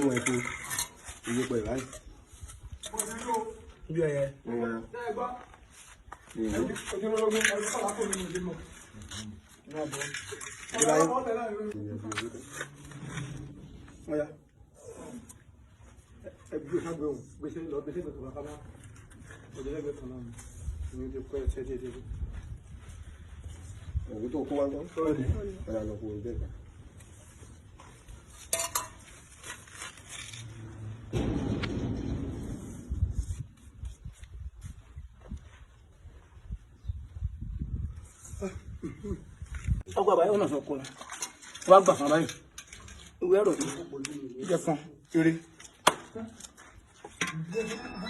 Fún ẹ̀kú ìyípo ẹ̀ báyìí. Bí ẹyẹ. Ọya. Ẹgbẹ́ ìṣàgbé òun, gbèsè lọ gbèsè tó bá kábá. Ọjọ́ lẹ́gbẹ̀ẹ́ kan náà ni ti kọ́ ẹ̀ṣẹ́ díẹ̀ díẹ̀. Òkú tó kó wá ń kọ́. Ọ̀yà lọ kó o bẹ́ẹ̀. Ọgbà báyìí ọ̀nà sọ̀kọ rẹ̀. Wọ́n á gbà fún báyìí. Ìwé ẹ̀rọ yìí jẹ́ fún eré.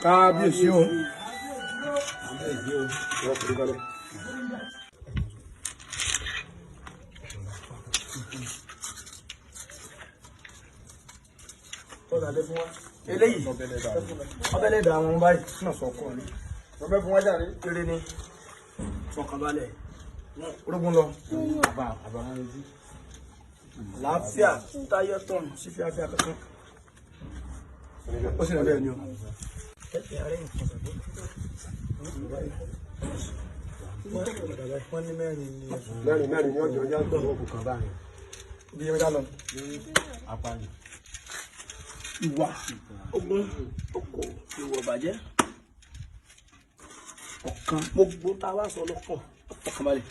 Kábíyèsí o. Wọ́n forí balẹ̀. Eléyìí ọbẹ̀ lẹ́dàá àwọn báyìí náà sọ̀kọ rẹ̀. Ọbẹ̀ fún wájà rí. Eré ni fọkànbalẹ̀ orógùn lọ. Àlàáfíà táyé tọ̀nù sí fíafíà kankan. Ó sì rẹ̀ bẹ́ẹ̀ ni o. Wọ́n ní mẹ́rin ni Mẹ́rin mẹ́rin ni ọjọ́ ọjà gbọ́dọ̀ kò kàn báyìí. Bí ẹ bá lọ. Ìwà ogun oko ìwà bàjẹ́ ọ̀kan gbogbo tá a wá sọ lọ́kàn ọ̀kan balẹ̀.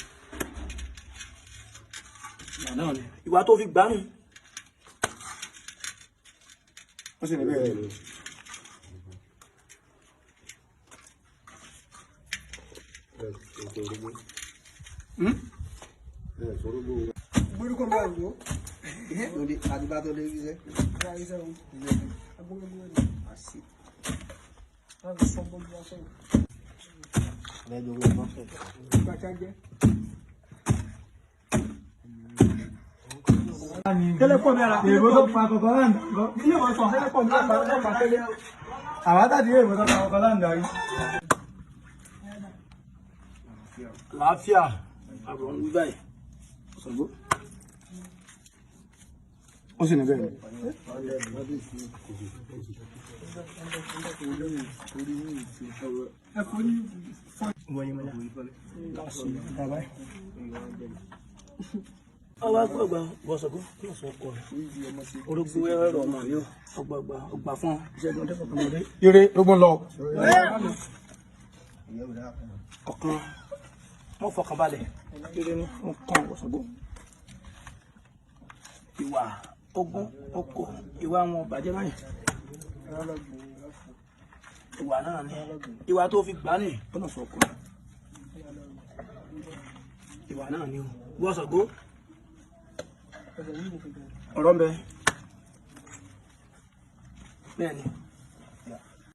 Ìwà náà ni ìwà tó fi gbánú. Ó sì ní bẹ́ẹ̀ ni. Gbórúkọ bá wò ó. Àdìbá tó lé ríṣẹ́. Lẹ́jọ́ owó bọ́fẹ̀. Tẹ́lẹ̀ pọ̀ mi ara. Èrò tó pa kọ̀kọ́ láǹdà. Ilé ìwọ̀n sọ tẹ́lẹ̀ pọ̀ mi ara pa tẹ́lẹ̀. Àwọn àtàdé èrò tó pa kọ̀kọ́ láǹdà rí. Àlàáfíà àbọ̀ ń wí báyìí. Ṣàngó. Ó sì ní bẹ́ẹ̀ ni. Ọwọ́ àgbàgbà wọ́sọ̀gbọ́n kí wọ́n sọ ọkọ rẹ̀. Orógbó ẹ̀rọ ọmọ yóò ọgbàgbà ọgbà fún ìṣẹ́gun ọdẹ fọkànmọ́dé. Eré orógùn lọ. Ọ̀kan wọ́n fọkànbalẹ̀ eré ní wọ́n kàn wọ́sọ̀gbọ́n. Ìwà ogún oko ìwà wọn bàjẹ́ báyìí. Ìwà náà ni ìwà tó fi gbà ní ọ̀nà sọ ọkọ rẹ̀. Ìwà náà ni o wọ́sọ̀gbọ́n ọ̀rọ̀ ń bẹ bẹ́ẹ̀ ni